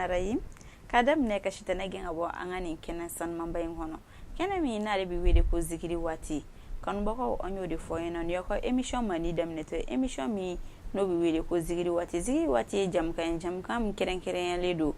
Rahim. K'a daminɛ ka sitanɛ gɛn ka bɔ an ka nin kɛnɛ sanumanba in kɔnɔ, kɛnɛ min n'ale bɛ wele ko zikiri waati. Kanubagaw, an y'o de fɔ ɲɛna, nin y'aw ka émission mandi daminɛtɔ ye, émission min n'o bɛ wele ko zikiri waati. Zikiri waati ye jamukan ye, jamukan min kɛrɛnkɛrɛnyalen don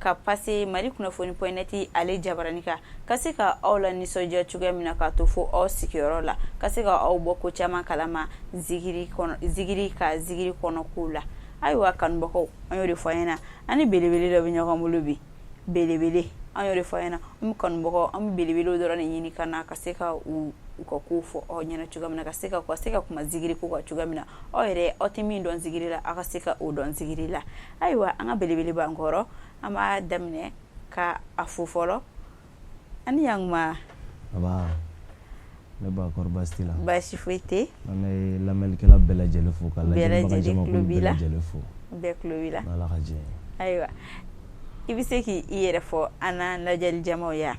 ka passer Mali kunnafoni.net ale jabarani kan, ka se ka aw la nisɔndiya cogoya min na, k'a to fo aw sigiyɔrɔ la, ka se ka aw bɔ ko caman kalama zikiri kɔnɔ, zikiri ka zikiri kɔnɔ kow la. Ayiwa kanubagaw, an y'o de fɔ ɲɛna, an ni belebele dɔ bɛ ɲɔgɔn bolo bi. Belebele, an y'o de fɔ ɲɛna, an bɛ kanubagaw, an bɛ belebelew dɔrɔn de ɲini ka na ka se ka u ka kow fɔ aw ɲɛna cogoya min na, ka se ka kuma zikiri ko kan cogoya min na, aw yɛrɛ aw tɛ min dɔn zikiri la, aw ka se ka o dɔn zikiri la. Ayiwa, an ka belebele b'an kɔrɔ, an b'a daminɛ ka a fo fɔlɔ. Ani yakuma. Aba, ne ba, kɔri baasi t'i la? Baasi foyi tɛ. An bɛ lamɛnnikɛla bɛɛ lajɛlen fo ka Bɛɛ lajɛlibaga lajɛlen tulo jamakulu b'i bɛɛ la. lajɛlen fo. Bɛɛ tulo b'i la. N'Ala ka jɛ ye. Ayiwa, i bɛ se k'i yɛrɛ fɔ an n'an lajɛli jamaw ya?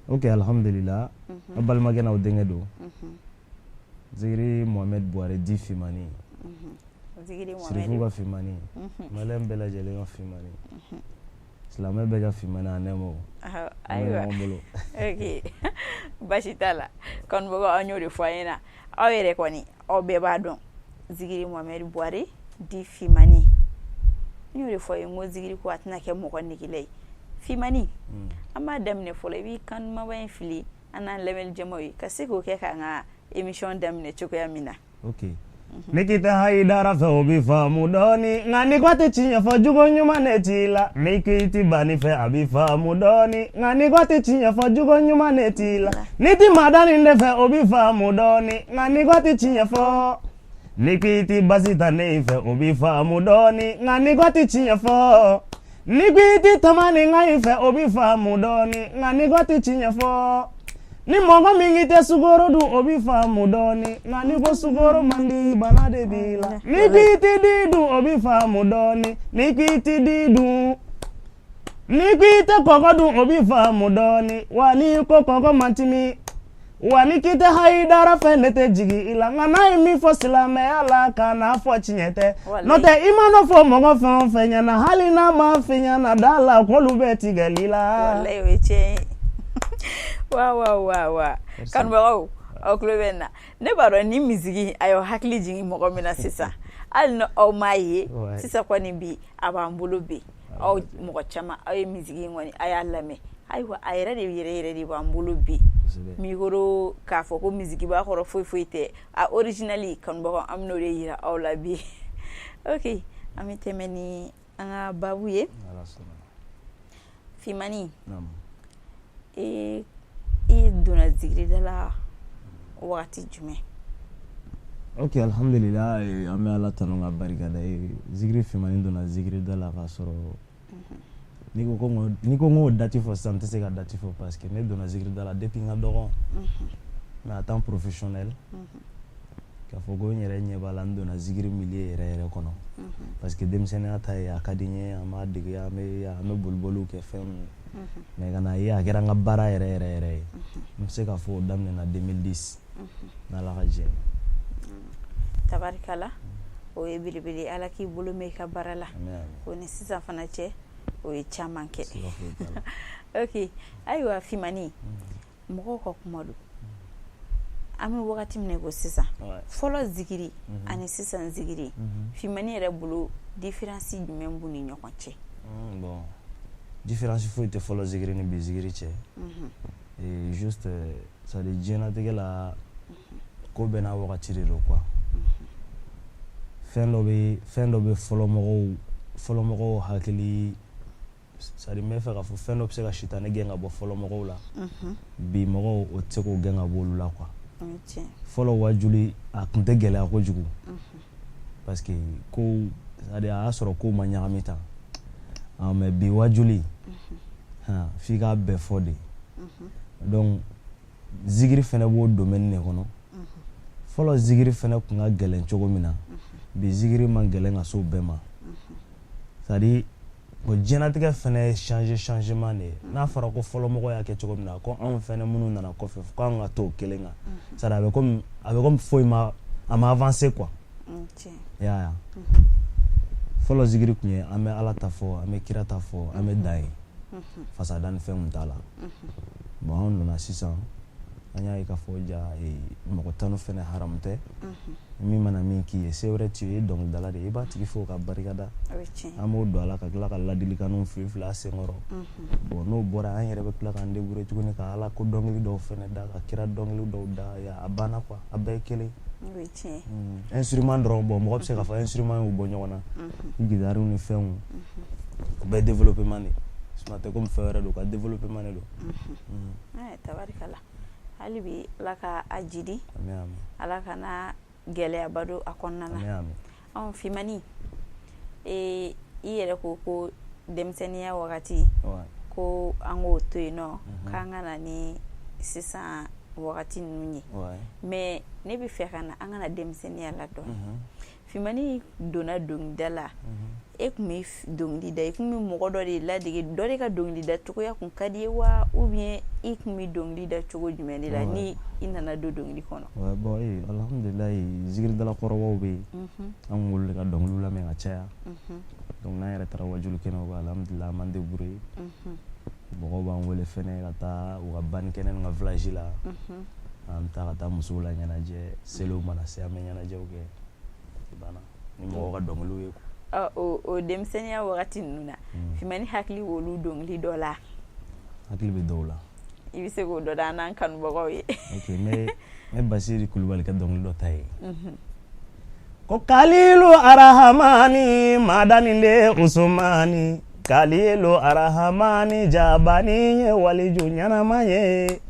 Ok, alhamdulillah, aw balimakɛ n'aw denkɛ don, Zikiri Mohamed Buware dit Fimani. Zikiri Sirifu Mohamed. ka Fimani, malien bɛɛ lajɛlen ka Fimani, silamɛ bɛɛ ka Fimani, a nɛɛmɔ. Awɔ, An bɛ ayiwa. ɲɔgɔn bolo. Ok, baasi t'a la. Kanubagaw, an y'o de fɔ an ɲɛna, aw yɛrɛ kɔni aw bɛɛ b'a dɔn, Zikiri Mohamed Buware dit Fimani. N y'o de fɔ ye, n ko zikiri ko a tɛna kɛ mɔgɔ negela ye. Fimani, an b'a daminɛ fɔlɔ, i b'i kan dumanba in fili an n'an lamɛnni jamaw ye, ka se k'o kɛ k'an ka émission daminɛ cogoya min na. Ok, ni k'i tɛ Hayidara fɛ, o b'i faamu dɔɔni, nka ni ko tɛ tiɲɛ fɔ, jogo ɲuman ne t'i la. Ni k'i ti banni fɛ, a b'i faamu dɔɔni, nka ni ko tɛ tiɲɛ fɔ, jogo ɲuman ne t'i la. Ni ti madani de fɛ, o b'i faamu dɔɔni, nka ni ko tɛ tiɲɛ fɔ. Ni k'i ti basi ta ne fɛ, o b'i faamu dɔɔni, nka ni ko tɛ tiɲɛ fɔ. Ni k'i ti tama ni ŋa in fɛ, o b'i faamu dɔɔni, nka ni ko tɛ tiɲɛ fɔ. Ni mɔgɔ min k'i tɛ sukaro dun, o b'i faamu dɔɔni, nka ni ko sukaro man di, bana de b'i la. Ni k'i ti di dun, o b'i faamu dɔɔni, ni k'i ti di dun. Ni k'i tɛ kɔgɔ dun, o b'i faamu dɔɔni, wa ni ko kɔgɔ man timi. Wa ni k'i tɛ Hayidara fɛ, ne tɛ jigin i la, nka n'a ye min fɔ silamɛya la, ka n'a fɔ tiɲɛ tɛ. N'o tɛ, i mana fɔ mɔgɔ fɛn o fɛn ɲɛna, hali n'a ma f'i ɲɛna da la, k'olu bɛ tigɛli la. Walayi, o ye tiɲɛ ye. Wa wa wa wa, kanubagaw, aw tulo bɛ nin na. Ne b'a dɔn ni misigi a y'aw hakili jigin mɔgɔ min na sisan, hali ni aw m'a ye sisan kɔni, bi a b'an bolo bi. Aw mɔgɔ caman, aw ye misigi in kɔni, a y'a lamɛn. Ayiwa, a yɛrɛ de yɛrɛ yɛrɛ de b'an bolo bi. Micro k'a fɔ ko misigi b'a kɔrɔ, foyi foyi tɛ, a original. Kanubagaw, an bɛn'o de yira aw la bi. Ok, an bɛ tɛmɛ ni an ka baabu ye. Fimani, e donna zikirida la wagati jumɛn? Ok, alhamdulillah, an bɛ Ala tanu ka barika da. Zikiri Fimani donna zikirida la k'a sɔrɔ, n'i ko n k'o date fɔ sisan, n tɛ se ka date fɔ, parce que ne donna zikirida la depuis n ka dɔgɔn. Mais en tant professionnel, k'a fɔ ko n yɛrɛ ɲɛ b'a la n donna zikiri milieu yɛrɛ yɛrɛ kɔnɔ, parce que denmisɛnninya ta ye, a ka di n ye, an b'a dege, an bɛ boliboliw kɛ, fɛn ninnu. Mais ka n'a ye a kɛra n ka baara yɛrɛ yɛrɛ yɛrɛ ye, n bɛ se k'a fɔ o daminɛna 2010, n'Ala ka jɛ ye. Tabarikala, o ye belebele. Ala k'i bolo mɛn i ka baara la. O ni sisan fana cɛ, o ye caman kɛ. Ok, ayiwa Fimani, mɔgɔw ka kuma don, an bɛ wagati min na ko sisan, fɔlɔ zikiri ani sisan zikiri, Fimani yɛrɛ bolo, différence jumɛn b'u ni ɲɔgɔn cɛ? Bon, différence foyi tɛ fɔlɔ zikiri ni bi zikiri cɛ. Juste, c'est à dire diɲɛlatigɛ la, ko bɛɛ n'a wagati de don quoi. Fɛn dɔ bɛ fɔlɔ mɔgɔw hakili, c'est à dire n bɛ fɛ k'a fɔ, fɛn dɔ bɛ se ka sitanɛ gɛn ka bɔ fɔlɔ mɔgɔw la, bi mɔgɔw o tɛ se k'o gɛn ka bɔ olu la quoi. Fɔlɔ wajuli a tun tɛ gɛlɛya kojugu, parce que ko, c'est à dire a y'a sɔrɔ kow ma ɲagami tan. Mais bi wajuli, f'i k'a bɛɛ fɔ de. Donc zikiri fɛnɛ b'o domaine de kɔnɔ. Fɔlɔ zikiri fɛnɛ tun ka gɛlɛn cogo min na, bi zikiri man gɛlɛn ka s'o bɛɛ ma. C'est à dire, bon, diɲɛlatigɛ fɛnɛ ye changement de ye. N'a fɔra ko fɔlɔ mɔgɔw y'a kɛ cogo min na, ko anw fɛnɛ minnu nana kɔfɛ, ko anw ka t'o kelen kan, c'est à dire a bɛ komi foyi ma, a ma avancer quoi. I y'a ye? Fɔlɔ zikiri tun ye an bɛ Ala ta fɔ, an bɛ kira ta fɔ, an bɛ dan yen. Fasada ni fɛn tun t'a la. Bon, anw nana sisan, an y'a ye k'a fɔ ja mɔgɔ tanu fɛnɛ haramu tɛ. Min mana min k'i ye, se wɛrɛ t'i ye, i ye dɔnkilidala de ye, i b'a tigi fo ka barikada. An b'o don a la ka tila ka ladilikanw fili fili a senkɔrɔ. Bon, n'o bɔra, an yɛrɛ bɛ tila k'an débrouiller tuguni ka Ala ko dɔnkili dɔw fɛnɛ da, ka kira dɔnkili dɔw da. A banna quoi, a bɛɛ ye kelen. Instrument dɔrɔn, bon, mɔgɔ bɛ se k'a fɔ instrument y'u bɔ ɲɔgɔn na, guitare ni fɛnw, o bɛɛ développement de, sinon a tɛ komi fɛn wɛrɛ don ka développement de don. Tabarikala, hali bi Ala ka a jidi, Ala kana gɛlɛyaba don a kɔnɔna na. Ɔ Fimani, i yɛrɛ ko ko denmisɛnninya wagati ko an k'o to yen nɔ, k'an ka na ni sisan wagati ninnu ye, mais ne bɛ fɛ ka na an ka na denmisɛnninya la dɔɔni. Fimani donna dɔnkilida la, e tun bɛ dɔnkili da, i tun bɛ mɔgɔ dɔ de ladege, dɔ de ka dɔnkili da cogoya kun ka di ye wa, ou bien i tun bɛ dɔnkili da cogo jumɛn de la ni i nana don dɔnkili kɔnɔ? Bon, alhamdulilayi, zikiridala kɔrɔbaw bɛ yen, an b'olu de ka dɔnkiliw lamɛn ka caya. Donc n'an yɛrɛ taara wajulu kɛnɛw kan, alhamdulilayi, an b'an débrouiller. Mɔgɔw b'an wele fɛnɛ ka taa u ka banni kɛnɛ ni ka village la, an bɛ taa ka taa musow la ɲɛnajɛ. Seliw mana se, an bɛ ɲɛnajɛw kɛ, banna ni mɔgɔw ka dɔnkiliw ye. O denmisɛnninya wagati ninnu na, Fimani hakili b'olu dɔnkili dɔ la? Hakili bɛ dɔw la. I bɛ se k'o dɔ da an n'an kanubagaw ye? Ok, n bɛ Basiri Kulubali ka dɔnkili dɔ ta ye ko Kalilu Arahamani madani de Usumani, Kalilu Arahamani jabani ye waliju ɲɛnama ye,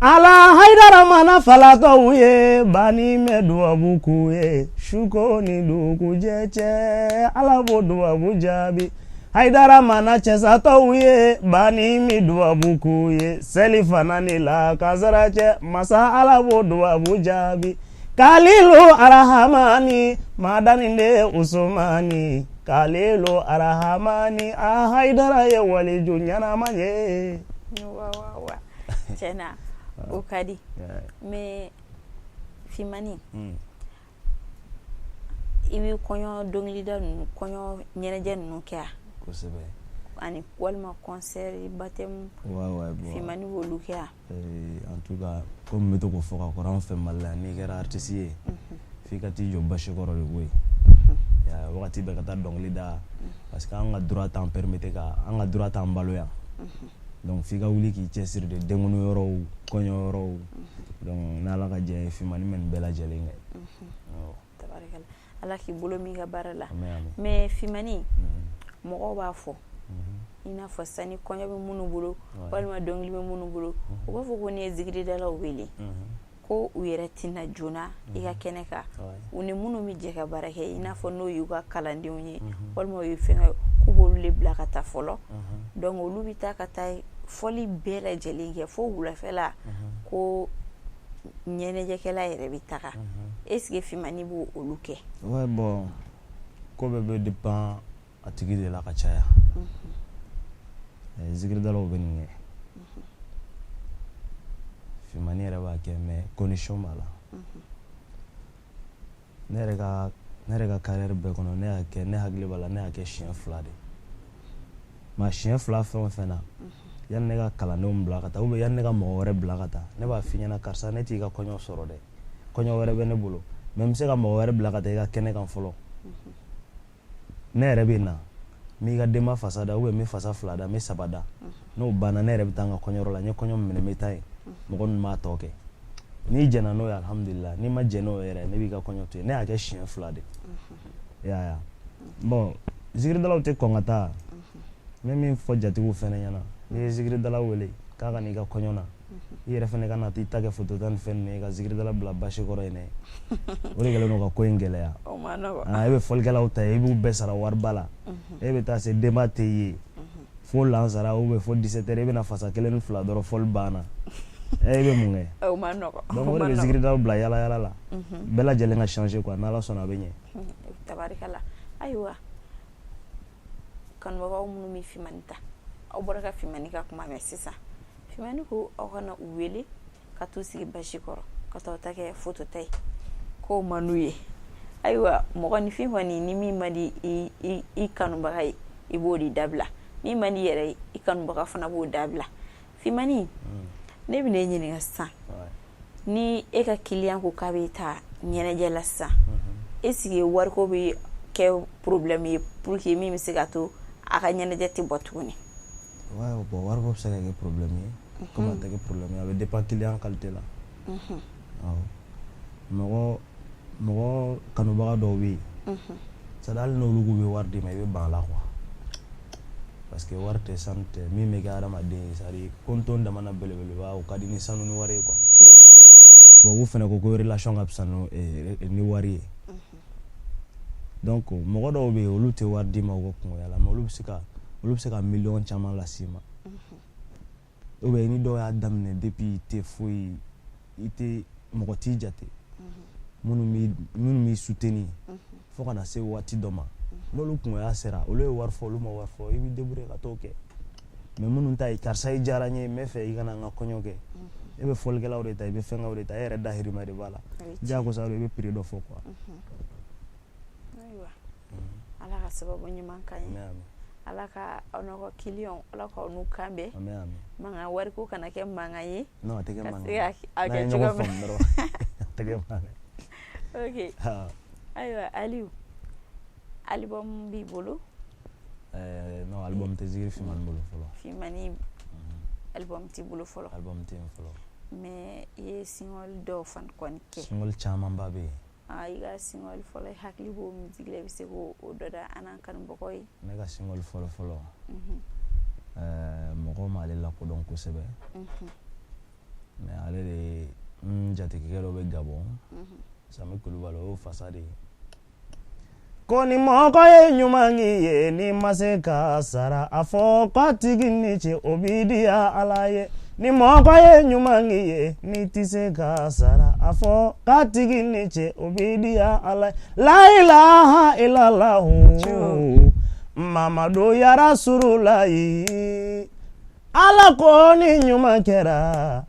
Ala Hayidara mana falatɔw ye, bani mɛ dubabu k'u ye, suko ni dugujɛ cɛ, Ala b'o dubabu jaabi. Hayidara mana cɛsatɔw ye, bani mi dubabu k'u ye, seli fana ni lakasara cɛ, masa Ala b'o dubabu jaabi. Kalilu Arahamani madani de Usumani, Kalilu Arahamani a Hayidara ye waliju ɲɛnama ye. Wa wa wa, tiɲɛna o ka di, mais Fimani, i bɛ kɔɲɔ dɔnkilida ninnu, kɔɲɔ ɲɛnajɛ ninnu kɛ wa? Kosɛbɛ. Ani walima concert, baptême? Ouais, bon. Fimani b'olu kɛ wa? En tout cas, komi n bɛ to k'o fɔ ka kɔrɔ, an fɛ Mali la, n'i kɛra artiste ye, f'i ka t'i jɔ bâche kɔrɔ de koyi, wagati bɛɛ ka taa dɔnkili da, parce que an ka droit t'an permettre ka, an ka droit t'an balo yan. Donc f'i ka wuli k'i cɛsiri de, denkundi yɔrɔw, kɔɲɔ yɔrɔw. Donc n'Ala ka jɛ ye, Fimani bɛ nin bɛɛ lajɛlen kɛ. Tabarikala, Ala k'i bolo min ka baara la. Mais Fimani, mɔgɔw b'a fɔ i n'a fɔ sani kɔɲɔ bɛ minnu bolo walima dɔnkili bɛ minnu bolo, u b'a fɔ ko n'i ye zikiridalaw wele, ko u yɛrɛ tɛna joona i ka kɛnɛ kan, u ni minnu bɛ jɛ ka baara kɛ, i n'a fɔ n'o y'u ka kalandenw ye walima o ye fɛnkɛ, k'u b'olu de bila ka taa fɔlɔ. Donc olu bɛ taa ka taa fɔli bɛɛ lajɛlen kɛ fo wulafɛla, ko ɲɛnajɛkɛla yɛrɛ bɛ taga. Est ce que Fimani b'o olu kɛ? Ouais, bon, ko bɛɛ bɛ dépend a tigi de la ka caya. Zikiridalaw bɛ nin kɛ, Fimani yɛrɛ b'a kɛ, mais condition b'a la. Ne yɛrɛ ka carrière bɛɛ kɔnɔ, ne y'a kɛ, ne hakili b'a la, ne y'a kɛ siɲɛ 2 de. Mais siɲɛ 2 fɛn o fɛn na, yanni ne ka kalandenw bila ka taa ou bien yanni ne ka mɔgɔ wɛrɛ bila ka taa, ne b'a f'i ɲɛna: karisa, ne t'i ka kɔɲɔ sɔrɔ dɛ, kɔɲɔ wɛrɛ bɛ ne bolo, mais n bɛ se ka mɔgɔ wɛrɛ bila ka taa i ka kɛnɛ kan fɔlɔ. Ne yɛrɛ bɛ na, n b'i ka denba fasa da ou bien n bɛ fasa 2 da, n bɛ 3 da. N'o banna, ne yɛrɛ bɛ taa n ka kɔɲɔyɔrɔ la. N ye kɔɲɔ min minɛ, n bɛ taa yen, mɔgɔ ninnu b'a tɔ kɛ. N'i jɛnna n'o ye, alhamdulillah. N'i ma jɛn n'o ye yɛrɛ, ne b'i ka kɔɲɔ to yen. Ne y'a kɛ siɲɛ 2 de, i y'a ye. Bon, zikiridalaw tɛ kɔn ka taa. N bɛ min fɔ jatigiw fɛnɛ ɲɛna, n'i ye zikiridala wele k'a ka n'i ka kɔɲɔ na, i yɛrɛ fɛnɛ ka na t'i ta kɛ photo ta ni fɛn ninnu ye, ka zikiridala bila bâche kɔrɔ yen dɛ, o de kɛlen don ka ko in gɛlɛya. E bɛ fɔlikɛlaw ta, i b'u bɛɛ sara wariba la, e bɛ taa se, denba tɛ ye fo lansara ou bien fo 17 heures, e bɛna fasa 1 ni 2 dɔrɔn, fɔli banna, e bɛ mun kɛ? Donc o de bɛ zikiridalaw bila yala yala la. Bɛɛ lajɛlen ka changer quoi, n'Ala sɔnna a bɛ ɲɛ. Tabarikala. Ayiwa, kanubagaw minnu bɛ Fimani ta, aw bɔra ka Fimani ka kuma mɛn sisan. Fimani ko aw kana u wele ka t'u sigi bâche kɔrɔ ka taa ta kɛ photo ta ye, k'o man d'u ye. Ayiwa, mɔgɔninfin kɔni, ni min man di i kanubaga ye, i b'o de dabila. Min man di i yɛrɛ ye, i kanubaga fana b'o dabila. Fimani, ne bɛna e ɲininka sisan, ni e ka client ko k'a bɛ taa ɲɛnajɛ la sisan, est ce que wariko bɛ kɛ problème ye pour que min bɛ se ka to a ka ɲɛnajɛ tɛ bɔ tuguni? Ouais, bon, wariko bɛ se ka kɛ problème ye comme a tɛ kɛ problème ye. A bɛ dépend client qualité la. Awɔ, mɔgɔ kanubaga dɔw bɛ yen, c'est à dire hali n'olu k'u bɛ wari d'i ma, i bɛ ban a la quoi, parce que wari tɛ, sanu tɛ. Min bɛ kɛ hadamaden ye, c'est à dire ko n dama na belebeleba, o ka di ni sanu ni wari ye quoi. Tubabu fana ko relation ka fisa ni wari ye. Donc mɔgɔ dɔw bɛ yen, olu tɛ wari d'i ma u ka kungoya la, mais olu bɛ se ka miliyɔn caman las'i ma. Ou bien ni dɔw y'a daminɛ depuis i tɛ foyi, i tɛ mɔgɔ t'i jate, minnu b'i soutenir fo ka na se waati dɔ ma, n'olu kungoya sera, olu ye wari fɔ, olu ma wari fɔ, i b'i débrouiller ka t'o kɛ. Mais minnu ta ye karisa, i diyara n ye, n bɛ fɛ i ka na n ka kɔɲɔ kɛ, e bɛ fɔlikɛlaw de ta, i bɛ fɛnkɛw de ta, e yɛrɛ dahirimɛ de b'a la. Diyagosa i bɛ prix dɔ fɔ quoi. Ayiwa, Ala ka sababu ɲuman k'an ye. Ala ka aw n'aw ka client, Ala k'aw n'u kan bɛn. Mankan wariko kana kɛ mankan ye. Non, a tɛ kɛ ka mankan se ye. ka a N'an ye kɛ ɲɔgɔn cogo min. faamu dɔrɔn, a tɛ kɛ mankan ye. Ok. Ayiwa Aliou, album b'i bolo? Non, album tɛ Zikiri Fimani bolo fɔlɔ. Fimani, album t'i bolo fɔlɔ? Album tɛ yen fɔlɔ. Mais i ye single dɔw fana kɔni kɛ. Single camanba bɛ yen. Ah, i ka single fɔlɔ, i hakili b'o musique la, i bɛ se k'o dɔ da an n'an kanubagaw ye? Ne ka single fɔlɔ fɔlɔ, mɔgɔw m'ale lakodɔn kosɛbɛ, mais ale de ye, n jatigikɛ dɔ bɛ Gabon, Sami Kulubali, o y'o fasa de ye. Ko ni mɔgɔ ye ɲuman k'i ye, n'i ma se k'a sara, a fɔ k'a tigi ni ce, o b'i diya Ala ye. Ni mɔgɔ ye ɲuman k'i ye, n'i tɛ se k'a sara, a fɔ k'a tigi ni ce, o b'i diya Ala ye. La ilaha illallahu Mamadu ya Rasululayi. Ala ko ni ɲuman kɛra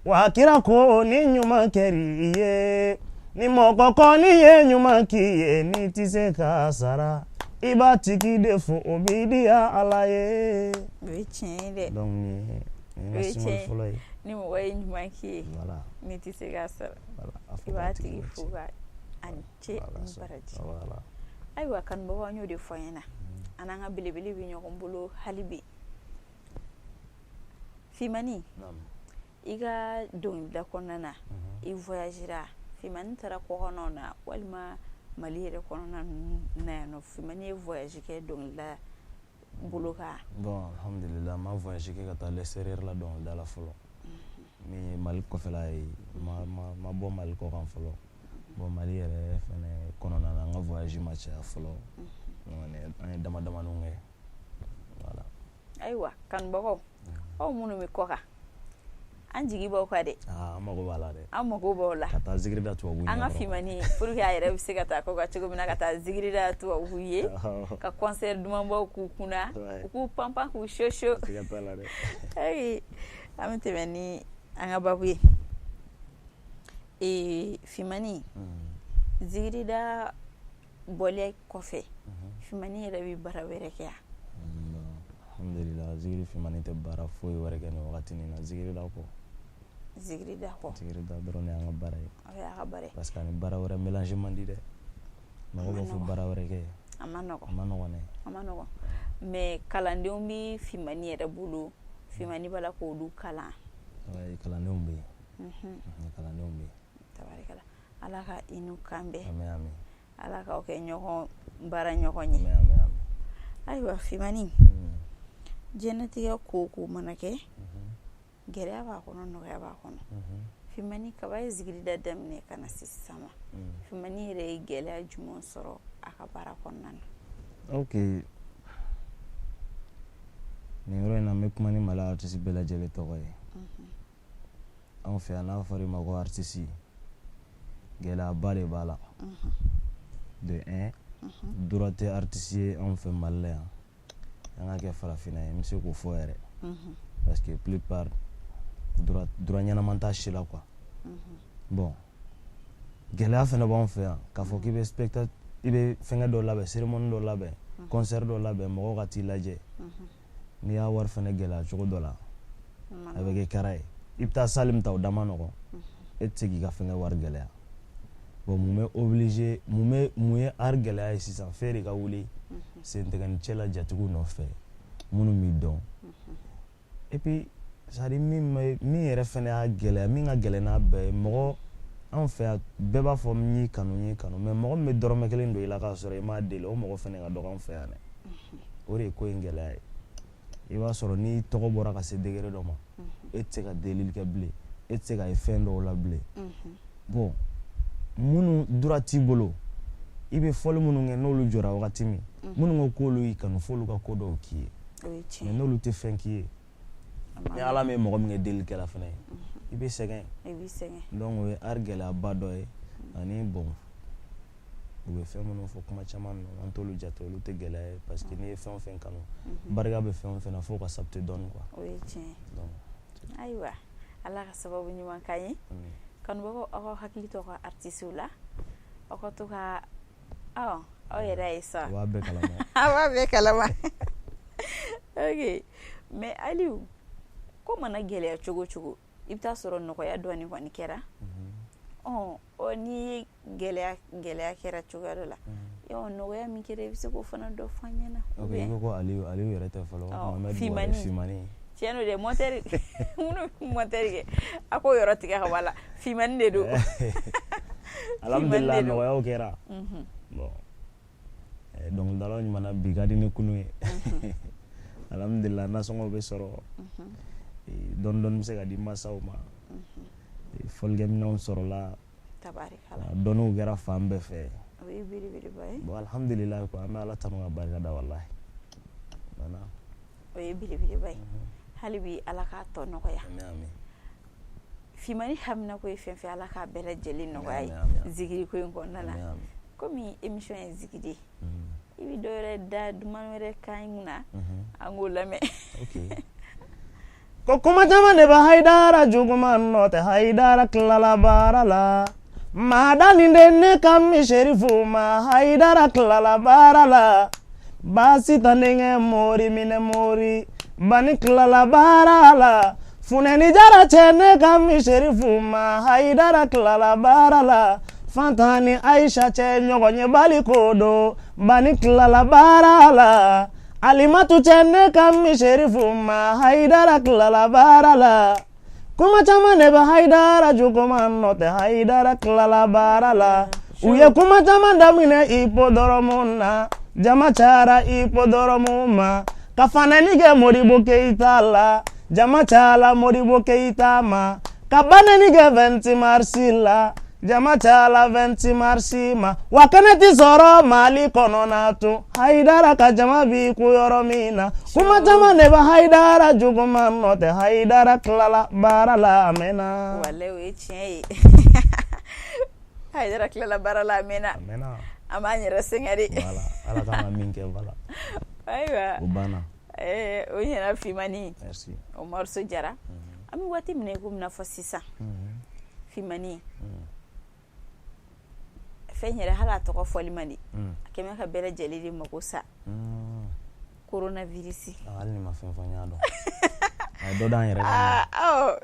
wa, kira ko ni ɲuman kɛr'i ye, ni mɔgɔ kɔni ye ɲuman k'i ye, n'i tɛ se k'a sara, i b'a tigi de fo, o b'i diya Ala ye. O ye tiɲɛ ye dɛ. Donc nin ye n O ka ye single tiɲɛ ye. fɔlɔ ye. Ni mɔgɔ ye ɲuman k'i ye, n'i tɛ se k'a sara, Voilà, a fɔ i b'a k'a tigi tigi ni fo ce. ka a ni ce ni baraji. Ayiwa kanubagaw, an y'o de fɔ an ɲɛna, an n'an ka belebele bɛ ɲɔgɔn bolo hali bi. Fimani, i ka dɔnkilida kɔnɔna na, i voyagera? Fimani taara kɔkɔnɔw na walima Mali yɛrɛ kɔnɔna ninnu na yan nɔ? Fimani ye voyage kɛ dɔnkilida bolo kan? Bon, alhamdulillah, n ma voyage kɛ ka taa l'extérieur la dɔnkilida la fɔlɔ. Min ye Mali kɔfɛla ye, ma bɔ Mali kɔ kan fɔlɔ. Bon, Mali yɛrɛ fɛnɛ kɔnɔna na, n ka voyage ma caya fɔlɔ. An ye dama damaninw kɛ, voilà. Ayiwa kanubagaw, aw minnu bɛ kɔ kan, an jigi b'aw kan dɛ. Aa, an mago b'a la dɛ. An mago b'aw la. Ka taa zikiri da tubabu An ka ɲɛkɔrɔ. Fimani, pour que a yɛrɛ bɛ se ka taa kɔ kan cogo min na, ka taa zikiri da tubabu ye, ka concert dumanbaw k'u kunna, u k'u panpan, k'u soso. Siga t'a la dɛ. Ayi, an bɛ tɛmɛ ni an ka babu ye. Fimani, zikirida bɔlen kɔfɛ, Fimani yɛrɛ bɛ baara wɛrɛ kɛ yan? Alhamdulillah, Zikiri Fimani tɛ baara foyi wɛrɛ kɛ nin wagati nin na zikirida kɔ. Zikirida kɔ? Zikirida dɔrɔn de y'an ka baara ye. O y'a ka baara ye. Parce que ani baara wɛrɛ mélange man di dɛ. Mɔgɔ b'a fɔ nɔgɔn. baara wɛrɛ kɛ. A ma nɔgɔn. A ma nɔgɔn dɛ. A ma nɔgɔn, mais kalandenw bɛ Fimani yɛrɛ bolo, Fimani b'a la k'olu kalan? Ouais, kalandenw bɛ yen. Kalandenw bɛ yen. Tabarikala, Ala ka i n'u kan bɛn. Amin, amin. Ala k'aw kɛ ɲɔgɔn baara ɲɔgɔn ye. Amin, amin, amin. Ayiwa Fimani, diɲɛnatigɛ ko o ko mana kɛ, gɛlɛya b'a kɔnɔ, nɔgɔya b'a kɔnɔ. Fimani, kaba ye zikirida daminɛ ka na se sisan ma, Fimani yɛrɛ ye gɛlɛya jumɛn sɔrɔ a ka baara kɔnɔna na? Ok, nin yɔrɔ in na, n bɛ kuma ni Mali artiste bɛɛ lajɛlen tɔgɔ ye. Anw fɛ yan, n'a fɔra i ma ko artiste, gɛlɛyaba de b'a la. De un, droit tɛ artiste ye anw fɛ Mali la yan. An ka kɛ farafinna ye, n bɛ se k'o fɔ yɛrɛ, parce que plupart droit ɲɛnaman t'a si la quoi. Bon. Gɛlɛya fana b'anw fɛ yan k'a fɔ k'i bɛ spectacle, i bɛ fɛnkɛ dɔ labɛn, cérémonie dɔ labɛn, concert dɔ labɛn, mɔgɔw ka t'i lajɛ. N'i y'a wari fana gɛlɛya cogo dɔ la, a bɛ kɛ kara ye. I bɛ taa salle min ta, o da man nɔgɔn, e tɛ se k'i ka fɛnkɛ wari gɛlɛya. Bon, mun bɛ obligé, mun bɛ, mun ye art gɛlɛya ye sisan? F'e de ka wuli sentigɛni cɛ la jatigiw nɔfɛ minnu b'i dɔn. Et puis, c'est à dire, min bɛ, min yɛrɛ fɛnɛ y'a gɛlɛya, min ka gɛlɛn n'a bɛɛ ye, mɔgɔ anw fɛ yan, bɛɛ b'a fɔ n y'i kanu, n y'i kanu, mais mɔgɔ min bɛ dɔrɔmɛ kelen don i la k'a sɔrɔ i m'a deli, o mɔgɔ fɛnɛ ka dɔgɔ anw fɛ yan dɛ. O de ye ko in gɛlɛya ye. I b'a sɔrɔ n'i tɔgɔ bɔra ka se degré dɔ ma, e tɛ se ka delili kɛ bilen, e tɛ se ka ye fɛn dɔw la bilen. Bon, minnu droit t'i bolo, i bɛ fɔli minnu kɛ, n'olu jɔra wagati min, minnu ko k'olu y'i kanu, f'olu ka ko dɔw k'i ye. O ye tiɲɛ. Mais n'olu tɛ fɛn k'i ye, ni Ala min ye mɔgɔ min kɛ delikɛla fana ye, i bɛ sɛgɛn. I b'i sɛgɛn. Donc o ye art gɛlɛyaba dɔ ye. Ani bon, u bɛ fɛn minnu fɔ, kuma caman ninnu, an t'olu jate, olu tɛ gɛlɛya ye, parce que n'i ye fɛn o fɛn kanu, barika bɛ fɛn o fɛn na, f'o ka sabati dɔɔni quoi. O ye tiɲɛ ye. Donc Ayiwa, Ala ka sababu ɲuman k'an ye. Kanubagaw, aw ka hakili to aw ka artisiw la, aw ka to ka aw aw yɛrɛ ye sa. U b'a bɛɛ kalama. Aw b'a bɛɛ kalama. Ok, mais Aliou, ko mana gɛlɛya cogo o cogo, i bɛ taa sɔrɔ nɔgɔya dɔɔni kɔni kɛra. Ɔ, n'i ye gɛlɛya, gɛlɛya kɛra cogoya dɔ la, yɔrɔ nɔgɔya min kɛra, i bɛ se k'o fana dɔ fɔ an ɲɛna? Ok, i ko ko Aliou, Aliou yɛrɛ tɛ fɔlɔ. Mohamed Fimani. Buhari, Fimani. Tiɲɛ don dɛ, monteur minnu bɛ monteur kɛ, a k'o yɔrɔ tigɛ ka bɔ a la, Fimani de don. Alhamdulillah, de don. Nɔgɔyaw kɛra. Bon, dɔnkilidalaw ɲuman bi ka di ni kunu ye. Alhamdulillah, nasɔngɔw bɛ sɔrɔ, dɔɔni dɔɔni bɛ se ka di masaw ma, fɔlikɛminɛnw sɔrɔla. Tabarikala. Dɔnniw kɛra fan bɛɛ fɛ. O ye belebeleba ye. Bon, alhamdulillah quoi, an bɛ Ala tanu ka barika da, wallahi. Voilà. O ye belebeleba ye. Hali bi Ala k'a tɔ nɔgɔya. Amin, amin. Fimani haminako ye fɛn fɛn, Ala k'a bɛɛ lajɛlen nɔgɔya ye. Amin, amin. Zikiri ko in kɔnɔna la. Amin, amin. Komi émission ye zikiri ye, i bɛ dɔ wɛrɛ da duman wɛrɛ kan in kunna, an k'o lamɛn. Ok. Ko kuma caman de bɛ Hayidara juguman nɔ tɛ, Hayidara tilala baara la. Maa da nin de ne ka mi Serifu ma, Hayidara tilala baara la. Baasi ta denkɛ mori minɛ mori, bani tilala baara la. Funɛni jara cɛ ne ka mi Serifu ma, Hayidara tilala baara la. Fanta ni Aisha cɛ ɲɔgɔn ye bali ko don, bani tilala baara la. Alimatu cɛ ne ka mi Serifu ma, Hayidara tilala baara la. Kuma caman de bɛ Hayidara juguman nɔ tɛ, Hayidara tilala baara la. U ye kuma caman daminɛ hippodrome na, jama cayara hippodrome ma. Ka fanɛni kɛ Modibo Keyita la, jama cayala Modibo Keyita ma. Ka banɛni kɛ 26 mars la, jama cayala 26 mars ma. Wa kɛnɛ ti sɔrɔ Mali kɔnɔ na tun, Hayidara ka jama bi ku yɔrɔ min na. Kuma caman de bɛ Hayidara juguman nɔ tɛ, Hayidara tilala baara la, a mɛnna. Walayi, o ye tiɲɛ ye. Hayidara tilala baara la, a mɛnna. A mɛnna. An b'an yɛrɛ sɛgɛn de. Voilà, Ala kan ka min kɛ, voilà. Ayiwa. O banna. O ɲɛna, Fimani. Merci. O morceau jara. An bɛ waati min na i komi n'a fɔ sisan, Fimani, fɛn yɛrɛ, hali a tɔgɔ fɔli man di, a kɛmɛ ka bɛɛ lajɛlen de mako sa, coronavirus. Ah, hali ni ma fɛn fɔ, n y'a dɔn. A ye dɔ d'an yɛrɛ kan. Ah, awɔ,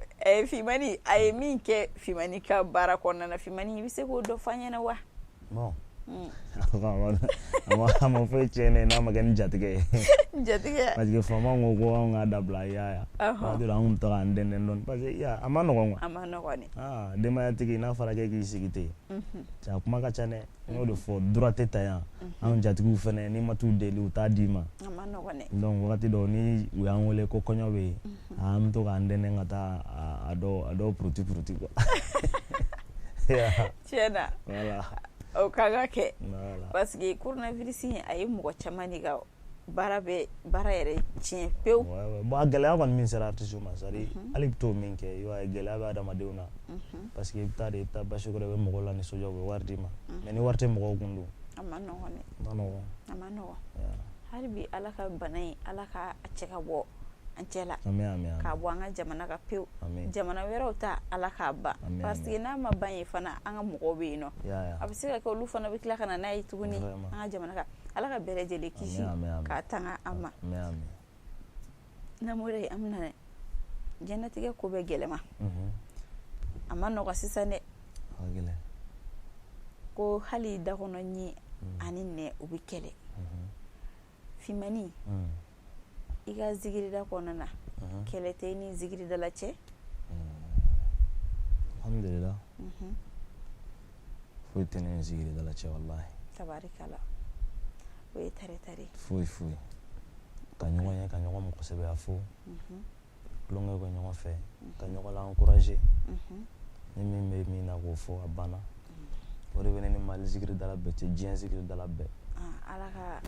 Fimani, a ye min kɛ Fimani ka baara kɔnɔna na, Fimani, i bɛ se k'o dɔ fɔ an ɲɛna wa? Bon. A ma foyi tiɲɛ ne ye n'a ma kɛ ni jatigɛ ye. Jatigɛ. Parce que faamaw ko ko anw k'a dabila, i y'a ye. Waati dɔ an kun bɛ to k'an dɛndɛn dɔɔni parce que i y'a ye, a ma nɔgɔn quoi. A ma nɔgɔn dɛ. Ah, denbayatigi, n'a fɔra k'e k'i sigi ten, cɛ, a kuma ka ca dɛ. N y'o de fɔ, droit tɛ ta yan. Anw jatigiw fɛnɛ, n'i ma t'u deli, u t'a d'i ma. A ma nɔgɔn dɛ. Donc wagati dɔw ni u y'an wele ko kɔɲɔ bɛ yen, an bɛ to k'an dɛndɛn ka taa a dɔw puruti puruti quoi. Tiɲɛ na. Voilà. O kan ka kɛ. Voilà. Parce que coronavirus in, a ye mɔgɔ caman de ka baara bɛ, baara yɛrɛ tiɲɛ pewu. Ouais. Bon, a gɛlɛya kɔni min sera artiste ma, c'est à dire hali i bɛ t'o min kɛ, i b'a ye gɛlɛya bɛ adamadenw na. Parce que i bɛ taa de, i bɛ taa basi kɔrɔ, i bɛ mɔgɔw la nisɔndiya, u bɛ wari d'i ma. Mais ni wari tɛ mɔgɔw kun dun? A ma nɔgɔn dɛ. A ma nɔgɔn. A ma nɔgɔn. Hali bi Ala ka bana in, Ala ka a cɛ ka bɔ an cɛ la k'a bɔ an ka jamana kan pewu jamana wɛrɛw ta Ala k'a ban parce que n'a ma ban yen fana an ka mɔgɔw bɛ yen nɔ a bɛ se ka kɛ olu fana bɛ tila ka na n'a ye tuguni an ka jamana kan Ala ka bɛɛ lajɛlen kisi k'a tanga an ma n'an bɔra yen an bɛna diɲɛlatigɛ ko bɛɛ gɛlɛma a ma nɔgɔ sisan dɛ ko hali da kɔnɔ ɲin ani nɛ u bɛ kɛlɛ Fimani i ka zikirida kɔnɔna na kɛlɛ tɛ i ni zikiridala cɛ alhamdulillah foyi tɛ ne ni zikiridala cɛ wallahi tabarikala o ye tare tare foyi foyi ka ɲɔgɔn ye ka ɲɔgɔn mɔgɔsɛbɛya fo tulonkɛ kɛ ɲɔgɔn fɛ ka ɲɔgɔn la encourager ni min bɛ min na k'o fɔ a banna o de bɛ ne ni Mali zikiridala bɛɛ cɛ diɲɛ zikiridala bɛɛ Ala ka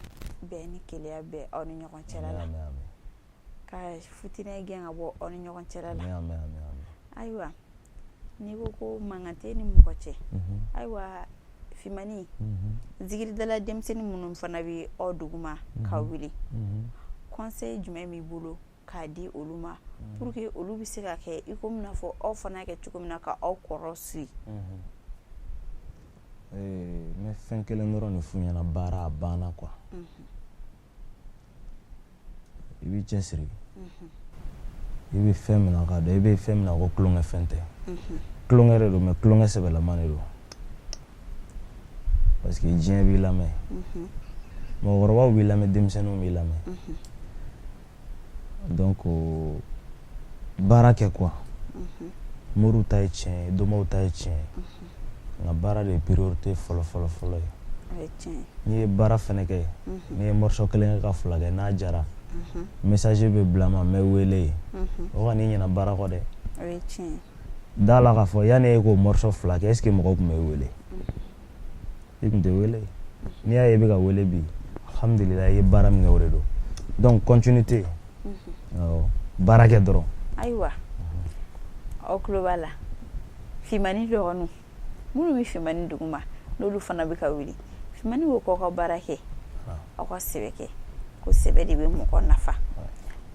bɛn ni kelenya bɛ aw ni ɲɔgɔn cɛla la ka fitinɛ gɛn ka bɔ aw ni ɲɔgɔn cɛla la ayiwa n'i ko ko mankan tɛ ni mɔgɔ cɛ ayiwa Fimani zikiridala denmisɛnnin minnu fana bɛ aw duguma ka wuli conseil jumɛn b'i bolo k'a di olu ma pour que olu bɛ se ka kɛ i komi n'a fɔ aw fana kɛ cogo min na ka aw kɔrɔ suit n bɛ fɛn kelen dɔrɔn de f'u ɲɛna baara a banna quoi i b'i cɛsiri i bɛ fɛn min na k'a dɔn i bɛ fɛn min na ko tulonkɛ fɛn tɛ tulonkɛ de don mais tulonkɛ sɛbɛlama de don parce que diɲɛ b'i lamɛn mɔgɔkɔrɔbaw b'i lamɛn denmisɛnninw b'i lamɛn donc baara kɛ quoi moriw ta ye tiɲɛ ye domaw ta ye tiɲɛ ye nka baara de ye priorité fɔlɔ fɔlɔ fɔlɔ ye n'i ye baara fɛnɛ kɛ n'i ye morceau kelen kɛ ka fila kɛ n'a jara message bɛ bila ma n bɛ wele ye o kan'i ɲinɛ baara kɔ dɛ da la k'a fɔ yanni e k'o morceau fila kɛ est ce que mɔgɔw tun bɛ wele i tun tɛ wele n'i y'a ye i bɛ ka wele bi alhamdulillah i ye baara min kɛ o de don donc continuité awɔ baara kɛ dɔrɔn ayiwa aw tulo b'a la Fimani dɔgɔninw minnu bɛ Fimani duguma n'olu fana bɛ ka wuli Fimani ko k'aw ka baara kɛ aw ka sɛbɛ kɛ ko sɛbɛ de bɛ mɔgɔ nafa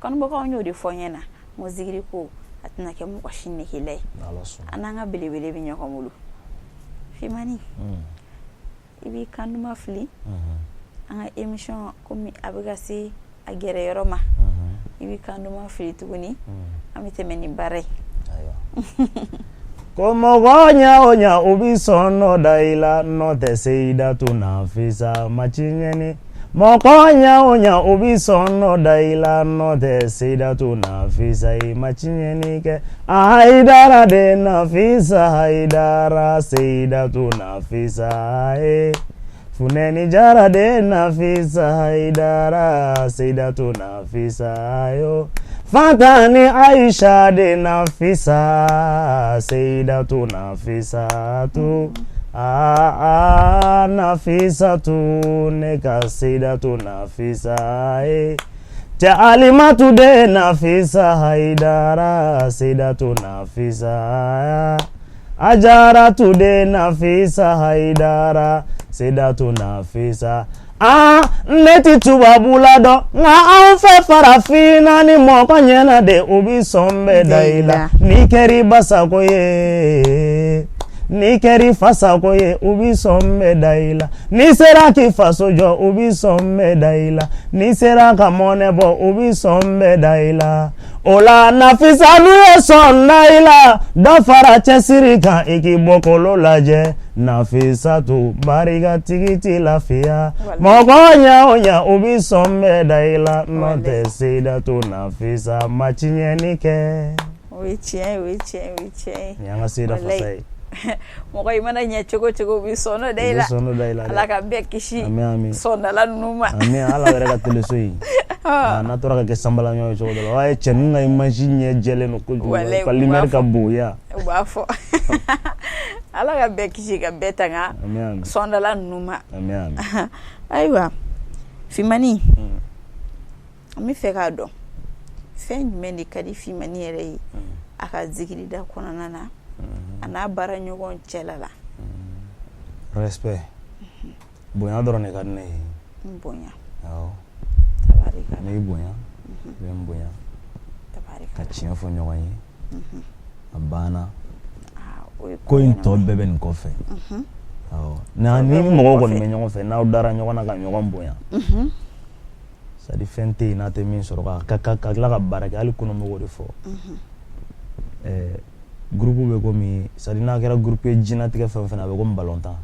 kanubagaw y'o de fɔ n ɲɛna n ko zikiri ko a tɛna kɛ mɔgɔ si negela ye an n'an ka belebele bɛ ɲɔgɔn bolo Fimani i b'i kan duman fili an ka émission komi a bɛ ka se a gɛrɛ yɔrɔ ma i b'i kan duman fili tuguni an bɛ tɛmɛ ni baara ye ko mɔgɔ ɲa o ɲa u bɛ sɔn dɔ da i la n'o tɛ Seyidatu Nafisa ma tiɲɛni mɔgɔ ɲa o ɲa u bɛ sɔn dɔ da i la n'o tɛ Seyidatu Nafisa i ma tiɲɛni kɛ Hayidara de Nafisa Hayidara Seyidatu Nafisa ye Funɛni Jara de Nafisa Hayidara Seyidatu Nafisa yo Fanta ni Ayisa de Nafisa Seyidatu Nafisatu aa Nafisatu ne ka Seyidatu Nafisa ye cɛ Alimatu de Nafisa Hayidara Seyidatu Nafisa Ajaratu de Nafisa Hayidara Seyidatu Nafisa aa ne ti tubabula dɔn nka anw fɛ farafinna ni mɔgɔ ɲɛna de u bi sɔn bɛɛ da i la n'i kɛr'i ba sago ye n'i kɛr'i fa sago ye u bi sɔn bɛɛ da i la n'i sera k'i faso jɔ u bi sɔn bɛɛ da i la n'i sera ka mɔnɛ bɔ u bi sɔn bɛɛ da i la o la Nafisa n'u ye sɔn da i la dɔ fara cɛsiri kan i k'i bɔkolo lajɛ Nafisatu barikatigi ti lafiya mɔgɔ ɲa o ɲa u bi sɔn bɛɛ da i la n'o tɛ Seyidatu Nafisa ma tiɲɛni kɛ. O ye tiɲɛ ye, o ye tiɲɛ ye, o ye tiɲɛ ye. Nin y'an ka Seyida fasa ye. Mɔgɔ i mana ɲɛ cogo cogo u bɛ sɔn dɔ da i la. U bɛ sɔn dɔ da i la dɛ. Ala ka bɛɛ kisi. Ami ami. Sɔndala ninnu ma. Ami hali aw yɛrɛ ka teleso in. N'a tora ka kɛ sanbalaɲɔ ye cogo dɔ la, o b'a ye cɛ ninnu ka image ɲɛ jɛlen don kojugu. Walayi, Ka lumière ka bon ya. U b'a fɔ. Ala ka bɛɛ kisi ka bɛɛ tanga. Ami ami. Sɔndala ninnu ma. Ami ami. Ayiwa Fimani. An bɛ fɛ k'a dɔn fɛn jumɛn de ka di Fimani yɛrɛ ye a ka zikirida kɔnɔna na a n'a baara ɲɔgɔn cɛla la. Respect bonya dɔrɔn de ka di ne ye. Bonya. Awɔ. Tabarikala. N'i bonya, i bɛ n bonya. Ka tiɲɛ fɔ ɲɔgɔn ye, a banna. Ko in tɔ bɛɛ bɛ nin kɔfɛ. Ni mɔgɔw kɔni bɛ ɲɔgɔn fɛ, n'aw dara ɲɔgɔn na ka ɲɔgɔn bonya, c'est à dire fɛn tɛ yen n'a tɛ min sɔrɔ, ka tila ka baara kɛ. Hali kunun mɔgɔw de fɔ, groupe bɛ komi, c'est à dire n'a kɛra groupe ye, diɲɛlatigɛ fɛn o fɛn na, a bɛ komi balontan.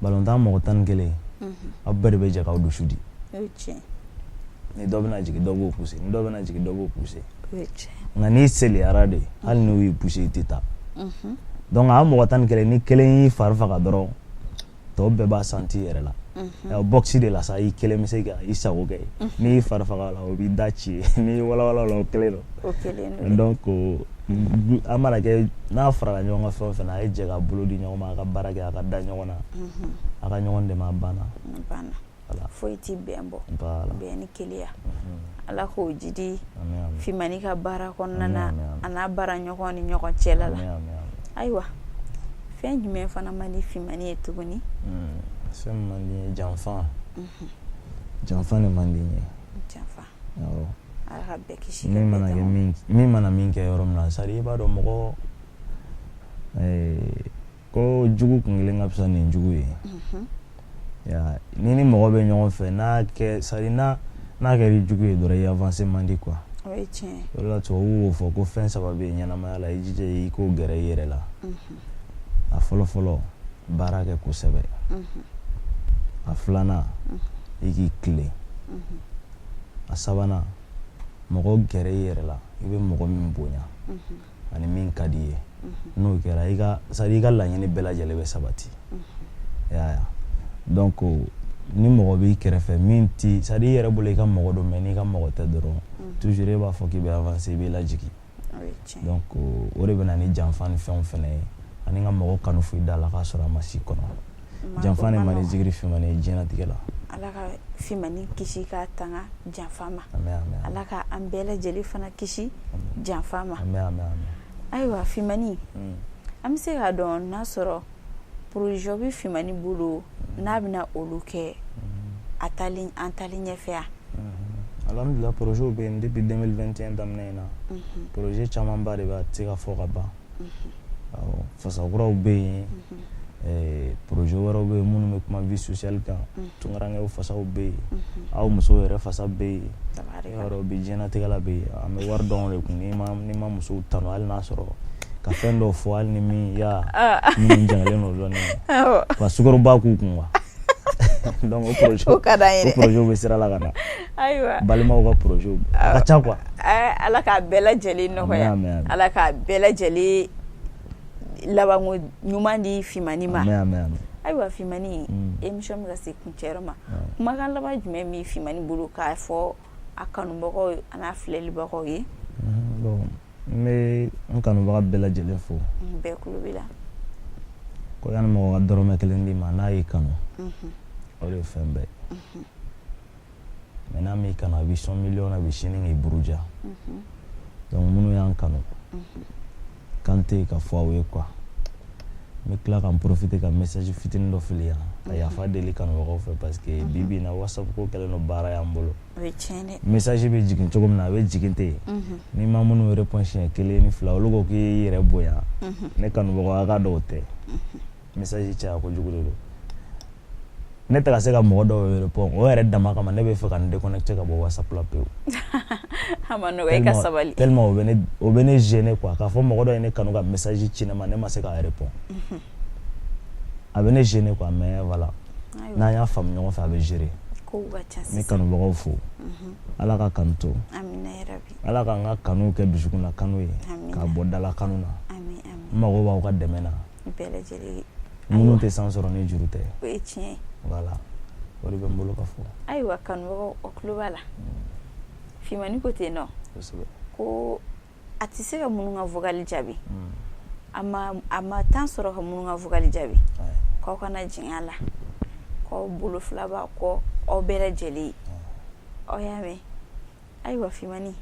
Balontan mɔgɔ 11, aw bɛɛ de bɛ jɛ k'aw dusu di. Ni dɔ bɛna jigin, dɔ b'o pousser. Ni dɔ bɛna jigin, dɔ b'o pousser. Nka n'i seliyara de, hali n'u y'i pousser, i tɛ taa. Donc a mɔgɔ 11, ni kelen y'i fari faga dɔrɔn, tɔw bɛɛ b'a sentir yɛrɛ la. Boxe de la sa, i kelen bɛ se ka i sago kɛ. N'i y'i fari faga la, o b'i da ci. N'i y'i walawala o la, o kelen don. Donc an mana kɛ, n'a farala ɲɔgɔn kan fɛn o fɛn na, a ye jɛ ka bolo di ɲɔgɔn ma, a ka baara kɛ, a ka da ɲɔgɔn na, a ka ɲɔgɔn dɛmɛ, a banna. Foyi tɛ bɛn bɔ, bɛn ni kelenya. Ala k'o jidi Fimani ka baara kɔnɔna na, a n'a baara ɲɔgɔn ni ɲɔgɔn cɛla la. Ayiwa, fɛn jumɛn fana man di Fimani ye tuguni? Fɛn min man di n ye, janfa. Janfa de man di n ye. Janfa, Ala ka bɛɛ kisi. Min mana kɛ, min mana min kɛ yɔrɔ min na, c'est à dire i b'a dɔn mɔgɔ ko jugu kun kelen ka fisa nin jugu ye. Ni ni mɔgɔ bɛ ɲɔgɔn fɛ, n'a kɛ, c'est à dire n'a kɛra i jugu ye dɔrɔn, i avancé man di quoi. O ye tiɲɛ. O de la tubabuw b'o fɔ ko fɛn saba bɛ yen ɲɛnamaya la, i jija i k'o gɛrɛ i yɛrɛ la. A fɔlɔ fɔlɔ, baara kɛ kosɛbɛ. A filanan, i k'i tilen. A sabanan, mɔgɔ gɛrɛ i yɛrɛ la, i bɛ mɔgɔ min bonya ani min ka di i ye. N'o kɛra, i ka, c'est à dire i ka laɲini bɛɛ lajɛlen bɛ sabati. I y'a ye? Donc ni mɔgɔ b'i kɛrɛfɛ min ti, c'est à dire i yɛrɛ bolo i ka mɔgɔ don, mais n'i ka mɔgɔ tɛ dɔrɔn, toujours e b'a fɔ k'i bɛ avancer, i bɛ lajigin. Donc o de bɛ na ni janfa ni fɛnw fɛnɛ ye, ani ka mɔgɔ kanu fo i da la k'a sɔrɔ a ma s'i kɔnɔ. Janfa ni man di Zikiri Fimani ye diɲɛlatigɛ la. Ala ka Fimani kisi k'a tanga janfa ma. Ala ka an bɛɛ lajɛlen fana kisi janfa ma. Ayiwa Fimani, an bɛ se k'a dɔn n'a sɔrɔ projet bɛ Fimani bolo n'a bɛna olu kɛ a taalen an taalen ɲɛfɛ yan? Alhamdulillah, projet bɛ yen. Depuis 2021 daminɛ in na, projet camanba de bɛ, a tɛ se ka fɔ ka ban. Awɔ, fasakuraw bɛ yen, projet wɛrɛw bɛ yen minnu bɛ kuma vie sociale kan. Tunkarankew fasaw bɛ yen, aw musow yɛrɛ fasa bɛ yen. Yɔrɔ bi diɲɛlatigɛ la bi, an bɛ wari dɔn de kun. N'i ma musow tanu, hali n'a sɔrɔ ka fɛn dɔw fɔ, hali ni min ya minnu jangalen don dɔɔnin, ka sukoroba k'u kun quoi. Donc o projet, o ka d'an ye o projet bɛ sira la ka na. Ayiwa, balimaw ka projet a ka ca quoi. Ala k'a bɛɛ lajɛlen nɔgɔya, Ala k'a bɛɛ lajɛlen labanko ɲuman di Fimani ma. Ayiwa Fimani, émission bɛ ka se kuncɛyɔrɔ ma. Kumakan laban jumɛn bɛ Fimani bolo k'a fɔ a kanubagaw ye, a n'a filɛlibagaw ye? Bon, n bɛ n kanubaga bɛɛ lajɛlen fo. Bɛɛ tulo b'i la. Ko yanni mɔgɔ ka dɔrɔmɛ kelen d'i ma, n'a y'i kanu, o de ye fɛn bɛɛ ye. Mais n'a m'i kanu, a b'i sɔn miliyɔn na bi, sini k'i buruja. Donc minnu y'an kanu, kan tɛ yen ka fɔ aw ye quoi. N bɛ tila ka n profiter ka message fitinin dɔ fili yan, ka yafa deli kanubagaw fɛ, parce que bi bi in na, WhatsApp ko kɛlen don baara y'an bolo. O ye tiɲɛ dɛ. Message bɛ jigin cogo min na, a bɛ jigin ten. N'i ma minnu répond siɲɛ kelen ni fila, olu ko k'i y'i yɛrɛ bonya. Ne kanubagaw, a ka dɔn o tɛ. Message caya kojugu de don. Ne tɛ ka se ka mɔgɔ dɔw répond, o yɛrɛ dama kama ne bɛ fɛ ka n déconnecter ka bɔ WhatsApp la pewu. A ma nɔgɔ, i ka sabali. Tellement o bɛ ne gêner quoi, k'a fɔ mɔgɔ dɔ ye ne kanu ka message ci ne ma, ne ma se k'a répond. A bɛ ne gêner quoi, mais voilà. N'an y'a faamu ɲɔgɔn fɛ, a bɛ gérer. Kow ka ca N bɛ sisan. kanubagaw fo. Ala ka kanu to. Amina yarabi. Ala k'an ka kanu kɛ dusukunna kanu ye. Amina. K'a bɔ dala kanu na. Ami ami. N mago b'aw ka dɛmɛ na. Bɛɛ lajɛlen. Minnu tɛ san sɔrɔ ni juru tɛ. O ye tiɲɛ ye. Voilà. O de bɛ n bolo ka fɔ. Ayiwa kanubagaw, o tulo b'a la. Fimani ko ten nɔ. Kosɛbɛ. Ko a tɛ se ka minnu ka vocal jaabi. A ma temps sɔrɔ ka minnu ka vocal jaabi. K'aw kana jigin a la. K'aw bolo fila b'a kɔ aw bɛɛ lajɛlen ye. Aw y'a mɛn. Ayiwa Fimani,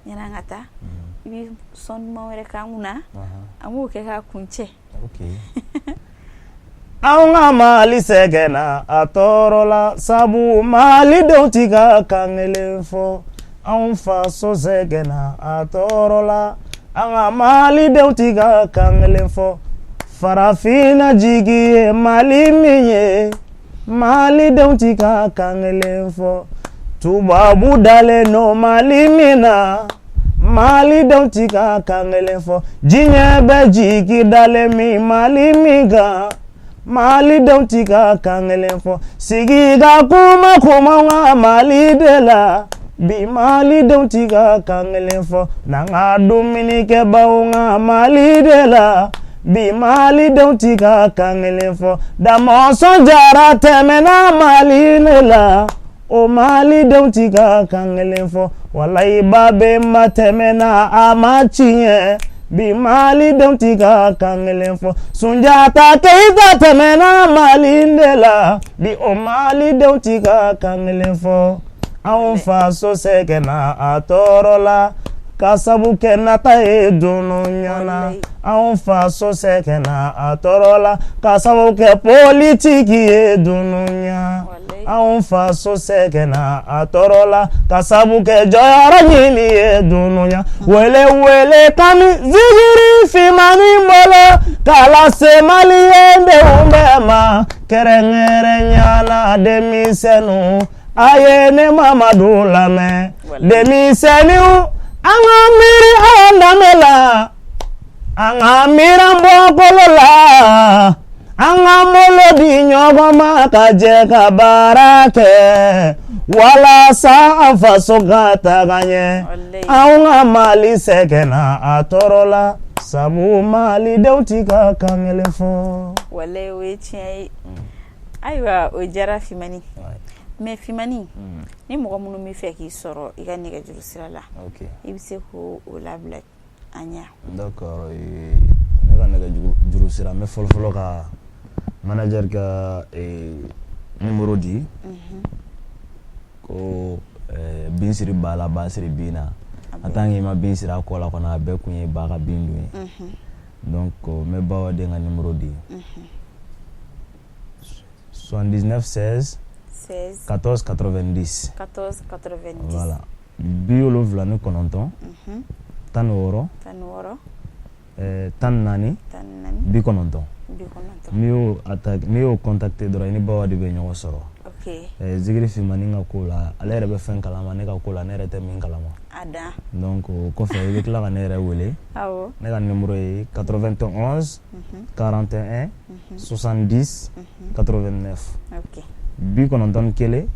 yanni an ka taa, i bɛ son duman wɛrɛ k'an kunna. An b'o kɛ k'a kuncɛ. Ok. Anw ka Mali sɛgɛnna, a tɔɔrɔ la, sabu malidenw ti ka kan kelen fɔ. Anw faso sɛgɛnna, a tɔɔrɔ la. An ka malidenw ti ka kan kelen fɔ. Farafinna jigi ye Mali min ye, malidenw ti ka kan kelen fɔ. Tubabu dalen no Mali min na, malidenw ti ka kan kelen fɔ. Diɲɛ bɛ jigi dalen min Mali min kan, malidenw ti ka kan kelen fɔ. Sigi ka kuma kuma ka Mali de la bi, malidenw ti ka kan kelen fɔ. N'an ka dumunikɛbaw ka Mali de la bi, malidenw ti ka kan kelen fɔ. Damɔsɔn Jara tɛmɛna Mali de la, o malidenw ti ka kan kelen fɔ. Walayi, Babɛnba tɛmɛna, a ma tiɲɛ bi, malidenw ti ka kan kelen fɔ. Sunjata Keyita tɛmɛna Mali de la bi, o malidenw ti ka kan kelen fɔ. Anw faso sɛgɛnna, a tɔɔrɔ la, ka sabu kɛ nata ye dunu ɲana. Anw faso sɛgɛnna, a tɔɔrɔ la, ka sabu kɛ politiki ye dunu ɲa. Anw faso sɛgɛnna, a tɔɔrɔ la, ka sabu kɛ jɔyɔrɔ ɲini ye dunu ɲa. Wele wele kami zigiri finmani bolo k'a lase maliyɛn denw bɛɛ ma, kɛrɛnkɛrɛnya la denmisɛnninw. A ye ne Mamadu lamɛn, denmisɛnninw. An ka miiri an danbe la, an ka miiri an bɔkolo la, an k'an bolo di ɲɔgɔn ma ka jɛ ka baara kɛ walasa an faso ka taga ɲɛ. Anw ka Mali sɛgɛnna, a tɔɔrɔ la, sabu malidenw ti ka kan kelen fɔ. Walayi, o ye tiɲɛ ye. Ayiwa, o diyara Fimani. Mais Fimani, ni mɔgɔ minnu bɛ fɛ k'i sɔrɔ i ka nɛgɛjuru sira la, i bɛ se k'o labila an ɲɛ? D'accord, ne ka nɛgɛjuru sira, n bɛ fɔlɔ fɔlɔ ka manager ka numéro di. Ko bin siri ba la, ba siri bin na, en tant que i ma bin siri a kɔ la kɔni, a bɛɛ kun ye ba ka bin dun ye. Donc n bɛ Bawaden ka numéro di: 79 16 16 14 90. 14 90. Voilà, 79, 16, 16, 14, 14, 90. 90. N'i y'o attaque, n'i y'o contacter dɔrɔn, i ni Bawadi bɛ ɲɔgɔn sɔrɔ. Zigiri Finmani ka ko la, ale yɛrɛ bɛ fɛn kalama ne ka ko la, ne yɛrɛ tɛ min kalama. A dan. Donc o kɔfɛ, i bɛ tila ka ne yɛrɛ wele. Ne ka numéro ye 91 41 70 89. 91 41 70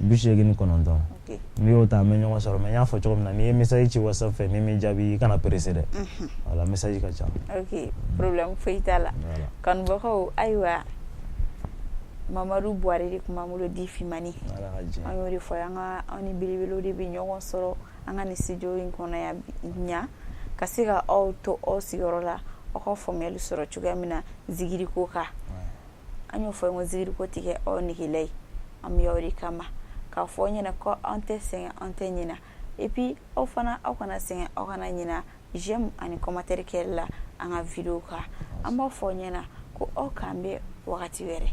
89. N'i y'o ta, an bɛ ɲɔgɔn sɔrɔ. Mais n y'a fɔ cogo min na, n'i ye message ci WhatsApp fɛ, n'i m'i jaabi, i kana presser dɛ. Voilà, message ka ca. Ok, problème foyi t'a la. Voilà. Kanubagaw, ayiwa, Mamadu Buware de tun b'an bolo di Fimani. Ala ka jɛ. An y'o de fɔ, an ka anw ni belebelew de bɛ ɲɔgɔn sɔrɔ an ka nin studio in kɔnɔ yan ɲa ka se ka aw to aw sigiyɔrɔ la, aw ka faamuyali sɔrɔ cogoya min na zigiriko kan. An y'o fɔ ko zigiriko tɛ kɛ aw negela ye. An bɛ aw de kama k'a fɔ aw ɲɛna ko an tɛ sɛgɛn, an tɛ ɲina. Et puis aw fana, aw kana sɛgɛn, aw kana ɲina j'aime ani commentaire kɛli la an ka vidéo kan. An b'a fɔ aw ɲɛna ko aw k'an bɛn wagati wɛrɛ.